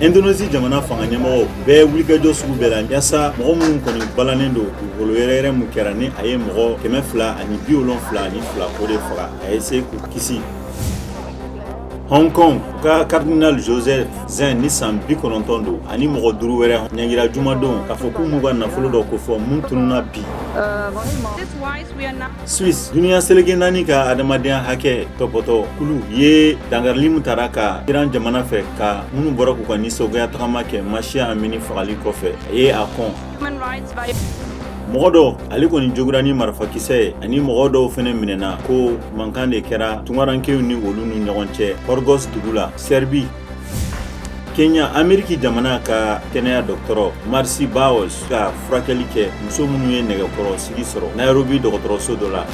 Indonésie jamana fanga ɲɛmɔgɔw bɛɛ wulikajɔ sugu bɛɛ la yaasa mɔgɔ minnu kɔni balannen don dugukolo yɛrɛyɛrɛ min kɛra, ni a ye mɔgɔ 272 o de faga, a ye se k'u kisi. Hong Kong ka cardinal Joseph Zen, ni san 90 don, ani mɔgɔ duuru wɛrɛ ɲangira jumadon k'a fɔ k'u m'u ka nafolo dɔ kofɔ mun tununa bi. Suisse, duniya seleke naani ka adamadenya hakɛ tɔpɔtɔ kulu ye dangarili min tara ka Iran jamana fɛ, ka minnu bɔra k'u ka nisɔngoya tagama kɛ Mahsa Amini fagali kɔfɛ, a ye a kɔn. Mɔgɔ dɔ, ale kɔni jogira ni marifakisɛ ye, ani mɔgɔ dɔw fɛnɛ minɛna ko mankan de kɛra tungarankew ni olu ni ɲɔgɔn cɛ Horgos dugu la, Serbi. Kenya, Ameriki jamana ka kɛnɛya dɔgɔtɔrɔ Marci Bowers ka furakɛli kɛ muso minnu ye nɛgɛkɔrɔ sigi sɔrɔ Nairobi dɔgɔtɔrɔso dɔ la.